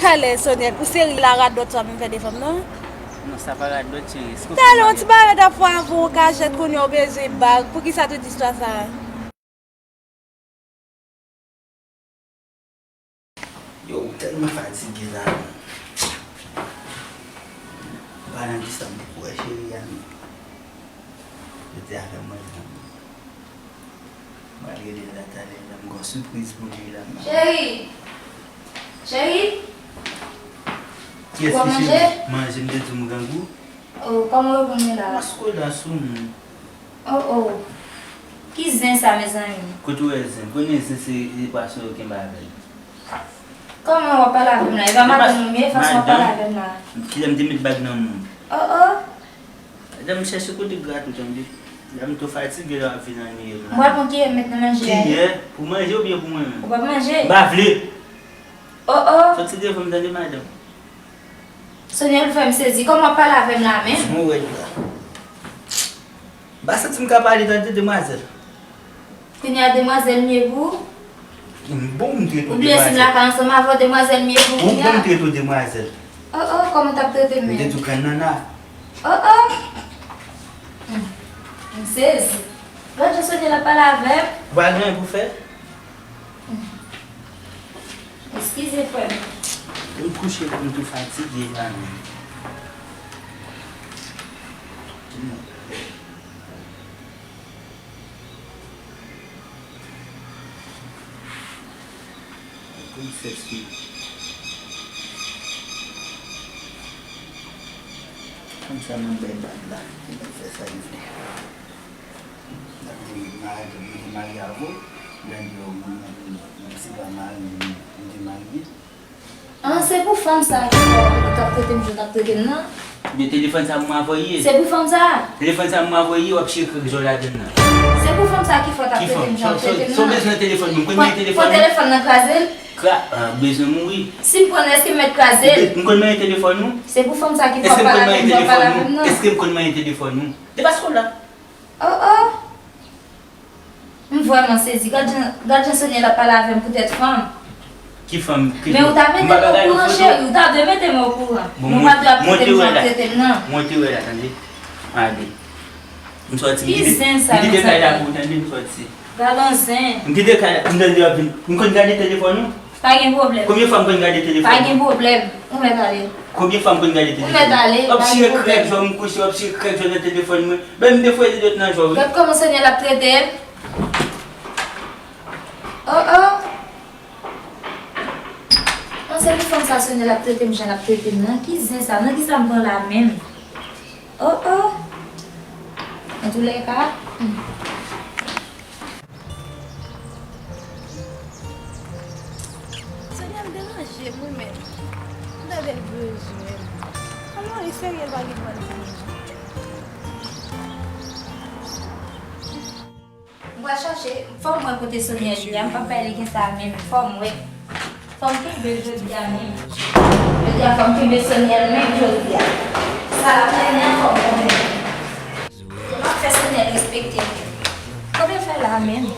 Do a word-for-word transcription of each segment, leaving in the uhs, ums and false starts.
Talè, Soniel, ou serye la, radòt sa w ap vin fè devan m, non? Non, sa pa radòt, cheri. Talè, yon ti bagay t ap fè avè w, kajèt, kounye a w bezwen bag. Poukisa tout istwa sa a? Yo, ou tèlman fatige la, non. Pa nan ki sa m te pou wè cheri a, non. Yo te avè mwen, non. Mwen rele l la talè la, m gon sipriz pou li la, non. Cheri! Cheri! Kiyès ki cheri? Manje, m te di w m grangou. Oh, kòman w reponn mwen la? Paske w la sou moun. Oh, oh. Ki zen sa, mezanmi? Kote w wè zen? Premye zen se, se pwason yo kenbe avè l. Kòman w ap pale avè m la? E pa madanm ou m ye, fason w ap pale avè m la. Kilè m te met bag nan men w? Oh, oh. Madanm, chèche kote grat ou, tande. La m twò fatige lè w ap vin annuiye m la. M pral pran kiyè m met nan manje a. Kiyè? Pou manje oubyen pou mwen menm? Ou p ap manje? M pa vle. Oh, oh. Soti devan m, tande, madanm. Soniel fè m sezi. Kòman w ap pale avè m la menm? Bon, wè la. M pa santi m ka pale tande, demwazèl. Kounye a, demwazèl m ye pou ou? M bon, m trete w demwazèl. Ou bliye si m lakay ansanm avè w, demwazèl m ye pou ou kounye a? Ou bon, m trete w demwazèl. Oh, oh, kòman w t ap trete m menm? M te di w grann nanna. Oh, oh. Hmm. M sezi. Gad jan Soniel ap pale avè m. Ou pa gen anyen pou fè? Eskize, frè m. M kouche pou m tou fatige la menm. Princess fi. Fanm sa nan bèl bag la, li mèt fè sa li vle. L ap di, "Madanm, mwen te marye avè w." Lè m di, "Oh, mwen, mwen, mwen se pa mari m, mwen te marye." Ah, se pou fanm sa ki fè w t ap trete m jan w t ap trete m nan? Men telefòn sa mwen avè w ye. Se pou fanm sa? Telefòn sa mwen avè w ye, w ap chire krèk jò ladann nan. Se pou fanm sa ki fè w t ap trete m jan w ap trete m nan? Ki fanm? Sa w bezwen nan telefòn mwen? M konn manyen telefòn ou? Pran telefòn nan kraze l. Kra-, ah, bezwen mouri. Si m pran l, èske m mèt kraze l? M konn manyen telefòn ou? Se pou fanm sa ki fè w ap pale avè m jan w ap pale avè m nan? Èske m konn manyen telefòn ou? Depase w la. Oh, oh. M vrèman sezi. Gad jan, gad jan Soniel ap pale avè m poutèt fanm. Ki fanm? Ki fanm? Men ou ta mete m okouran, cheri. Ou ta dwe mete m okouran. Bon, mwen pa dwe ap trete m jan w ap trete m nan. Mwen te wè la, tande. Gade. M sòti. Ki zen sa, mezanmi? M kite kay la pou ou, tande, m sòti. Gad yon zen. M kite kay la, m tande w ap vin. M konn gade telefòn ou? Pa gen pwoblèm. Konbyen fwa m konn gade telefòn? Pa gen pwoblèm. Ou mèt ale. Konbyen fwa m konn gade telefòn? Ou mèt ale, pa gen pwoblèm. W ap chire krèk jò m kouche, w ap chire krèk jò nan telefòn mwen. Ben, m defwete dwèt nan jò, wi. Gad kòman Soniel ap trete m. Oh, oh. An, se pou fanm sa Soniel ap trete m jan l ap trete m nan. Ki zen sa? Nan ki sa m pran la menm? Oh, oh. Antoulèka, hmm. Soniel deranje m, wi, men m ta byen bezwen. Kòman li serye, l pa gen dwa di m? M pral chache, fò m wè kote Soniel ye a, m p ap bay li gen sa menm, fò m wè. Fò m kenbe l jodi a menm. Jodi a fò m kenbe Soniel menm jodi a. Sa l ap mennen an fò m konnen. Fò m ap fè Soniel respekte m. Kòman l fè la menm?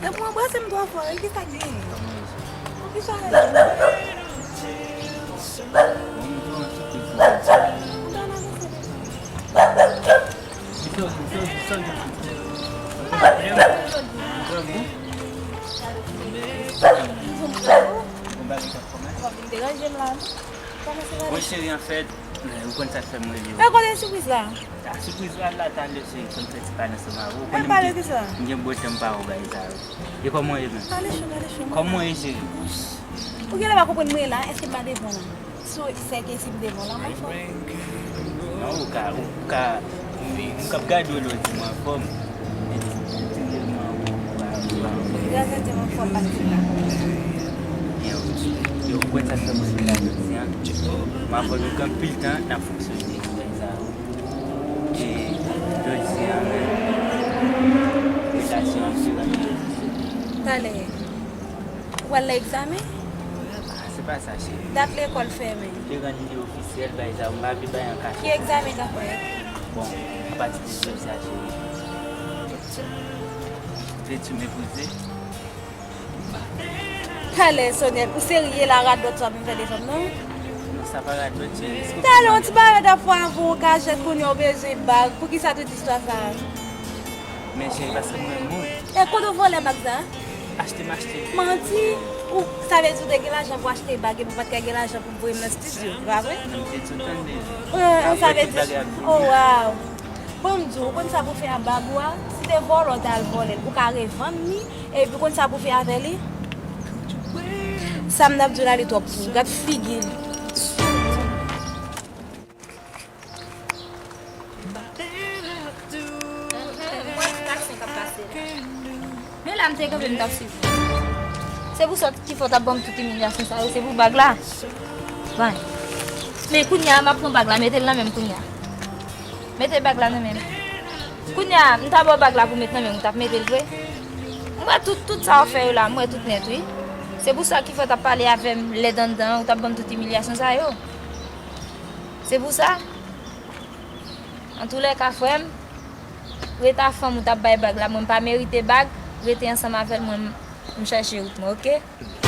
Epi w anbrase m twò fò, e kisa k genyen? Poukisa w fè sa? Bon, cheri, anfèt, ou konn sa k fè m rele w. E kote sipriz la? A, sipriz la, la, talè, cheri, fò m fè ti pale ansanm avè w. Ou konnen m gen, m gen bon tan m pa wè w, bagay sa yo. E kòman w ye menm? Pale cho, pale cho. Kòman w ye, cheri? Ou genlè pa konprann mwen la, èske m pa devan w la? So, sèke si m devan w la, m anfòm. Non, ou ka, ou ka, m, m k ap gade w la, w di m anfòm. Gras a Dye, m anfòm pase la. Yo, yo, ou konn sa k fè mwen vin la jodi a? M avè w nou gen anpil tan n ap fonksyone, bagay sa yo. E jodi a menm, relasyon an se la. Talè. Ou pral nan egzamen? A, se Pa sa, cheri. Dat lekòl fèmen. Te rann li ofisyèl, bay sa, m pa vle bay an kache. Ki egzamen k ap fèt? Bon, apati de jodi a, cheri. Vle tu me poze? Talè, Sonèt, ou serye la, radòt sa pou m fè desann, non? Non, sa pa radòt, cheri. Talè, yon ti bagay ta fwa avè w kachèt, kounye a w bezwen bag. Poukisa tout istwa sa a? Men cheri, paske m renmen w. E kote w vòlè bag sa a? Achte m achte. Manti! Ou, sa vle di ou te gen lajan pou achte bag epi ou pa t ka gen lajan pou voye m nan estidyo, e pa vre? Non, m te di w tande. An, sa vle Tout di, bagay ap vini. Oh, wow! Bon, m di w, ou konn sa pou fè a bag ou a? Si te vòlè w t al vòlè l, ou ka revann li, epi ou konn sa pou fè avè li? Sa m t ap di w la, li twòp pou ou. Gad figi l. Mwen, taksi k ap pase la. Men la, m te kanpe, m t ap swiv. Se pou sa ki fè w t ap ban m tout imilyasyon sa yo, se pou bag la? Fine. Men kounye a, m ap pran bag la, mete l nan men m kounye a. Mete bag la nan men m. Kounye a, m ta ba w bag la pou met nan men m, ou t ap mete l vre? M wè tout, tout sa w fè yo la, m wè tout nèt, wi. Se pou sa ki fè w t ap pale avè m lèd anndan an, ou t ap ban m tout imilyasyon sa yo. Se pou sa? Antoulèka, frè m, rete a fanm ou t ap bay bag la, mwen m pa merite bag, rete ansanm avè l, mwen m, m chèche wout mwen, oke?